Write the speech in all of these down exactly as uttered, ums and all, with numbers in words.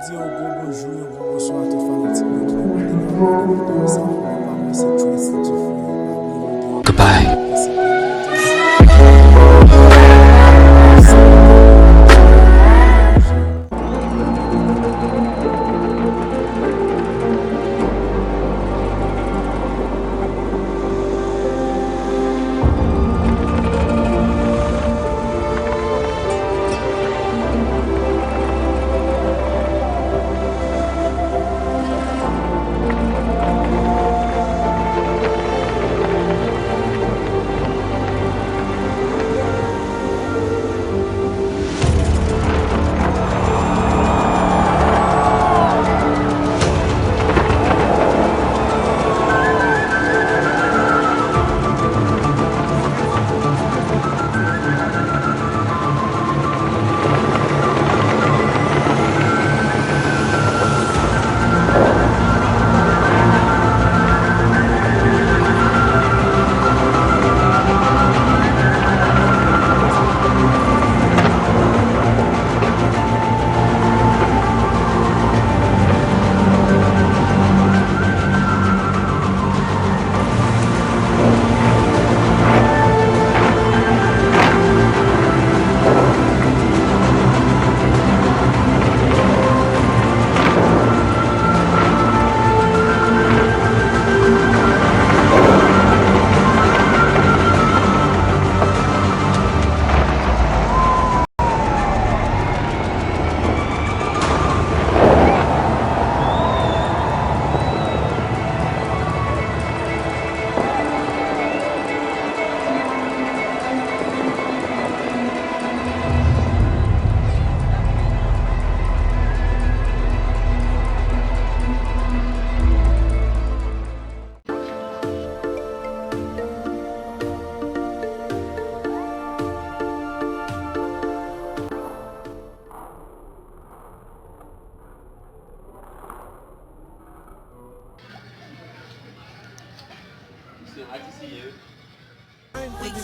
Di yon gwo bonjou, yon gwo bonswa a tout fanatik mwen ki nan pale nan videyo sa. Mwen pa mwen se Tracy Jeffrey, abone. Goodbye.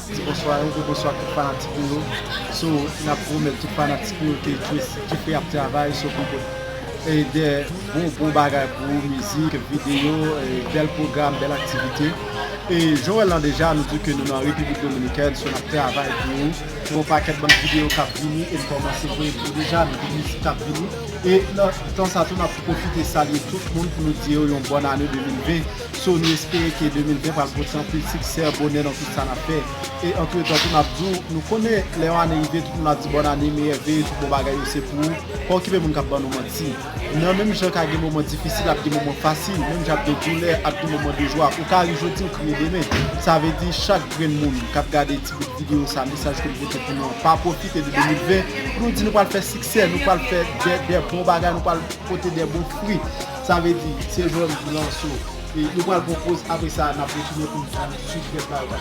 Di bonswa, yon gwo bonswa tout fanatik nou yo. So, n ap pwomèt tout fanatik nou yo ke Tracy Jeffrey ap travay, so pou pote, e, de bon, bon bagay pou ou, mizik, videyo, e, bèl pwogram, bèl aktivite. E, jan w wè l lan deja, nou di ke nou nan Repiblik Dominikèn, so n ap travay pou ou. Gen yon pakèt bann videyo k ap vini, e n kòmanse voye pou deja, nou gen mizik k ap vini. E nan tan sa tou, n ap pwofite salye tout moun pou nou di yo yon bòn ane de mil ven. So, nou espere ke de mil ven pral pote anpil siksè, bonè nan tout sa n ap fè. E antretan tou, n ap di w, nou konnen lè yon ane rive, tout moun ap di bòn ane, meyè ve, tout bon bagay yo se pou ou. Pa okipe moun k ap ban nou manti. Nan menm jan ka gen moman difisil, ap gen moman fasil, menm jan ap gen doulè, ap gen moman de jwa. Ou ka ri jodi, ou kriye demen. Sa vle di, chak grenn moun k ap gade ti bout videyo sa, mesaj ke m pote pou nou an, pa pwofite de de mil ven, pou nou di nou pral fè siksè, nou pral fè de, de bon bagay, nou pral pote de bon fwi. Sa vle di, se jodi lan so. E nou pral pran poz, apre sa, n ap retounen pou n, pou n swiv rès la yo.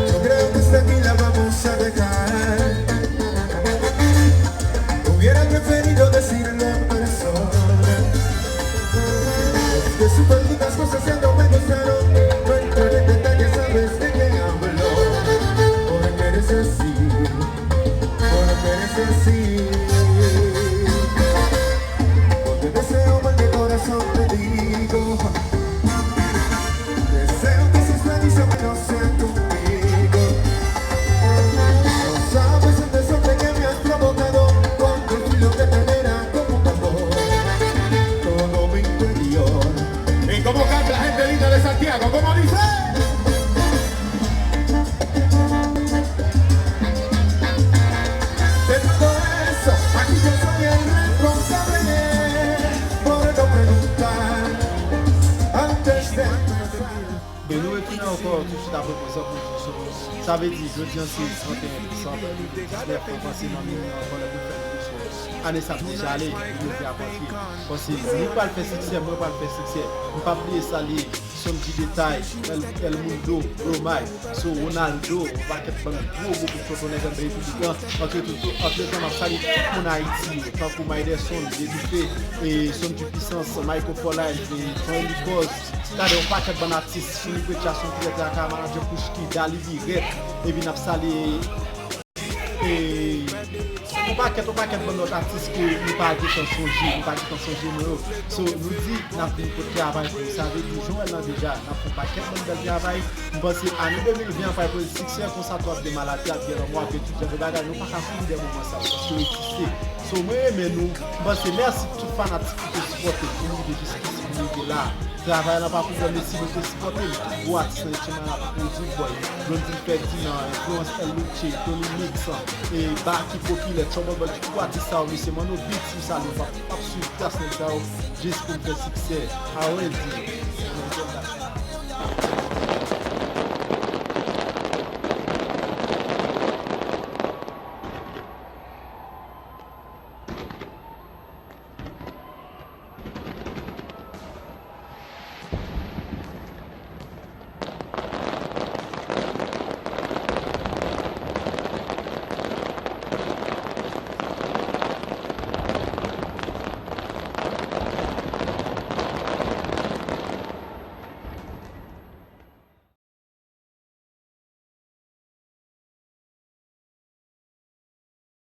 Yo creo que esta aquí la vamos a dejar. Hubiera preferido decirlo en persona. Es que súper lindas cosas ya no me gustaron. No entraré en detalles, sabes de qué hablo. Porque eres así, porque eres así. Porque deseo mal de corazón te digo. Deseo que seas feliz aunque no sea conmigo. No sabes el desorden que me has provocado con tu filo que te verá como un tambor. Todo mi interior. ¿Y cómo canta la gente linda de Santiago? ¿Cómo dice? De todo eso, aquí yo soy el responsable por no preguntar antes de empezar. E nou retounen ankò tousuit apre poz la pou nou di sa. Sa vle di, jodi a se trannteyen desanm de mil diznèf, nou panse nan minui an, pandan nou fè nou sou. Ane sa ap deja ale, nou te ap antre. Paske nou pral fè siksè, mwen pral fè siksè. M p ap bliye salye Sonji Detay, El, El Mundo, Romay, so Ronaldo, yon pakèt bann gwo gwo kout tonton nèg anndan Repiblik lan. Antretan, antretan, m ap salye tout moun Ayiti yo, tankou Mayderson, Dedoufe, e Sonji Pisans, Michael For Life, e Ton Elikòz, gade yon pakèt bann atis, Filipe Jason, Pierre Traka, Manager Pouchki, Dali Dirèk, epi n ap salye e, yon pakèt, yon pakèt bann lòt atis ke nou pa gentan sonje, nou pa gentan sonje non yo. So, nou di, n ap vin pot travay pou yo. Sa vle di, jan w wè l lan deja, n ap fè yon pakèt bann bèl travay. M panse ane de mil ven an pral poze siksè, konsa tou ap gen maladi, ap gen lanmò, ap gen tout jan de bagay. Nou pa ka kouri dèyè moman sa yo, paske yo egziste. So, mwen renmen nou. M panse mèsi tout fanatik ki te sipòte m pou m rive jiskisi m rive la. Travay lan pa pou bò, mesi nou te sipòte m. Gwo atis nan Etchemana, Prodwit Bòy, Blondine Ferdinand, Florence El Luche, Tony Mix, e Baky Popilè, Trouble Boy, tout gwo atis sa yo, mesye Manno Beats, m salye w, p ap, p ap swiv tras nèg sa yo, jis pou m fè siksè. Already.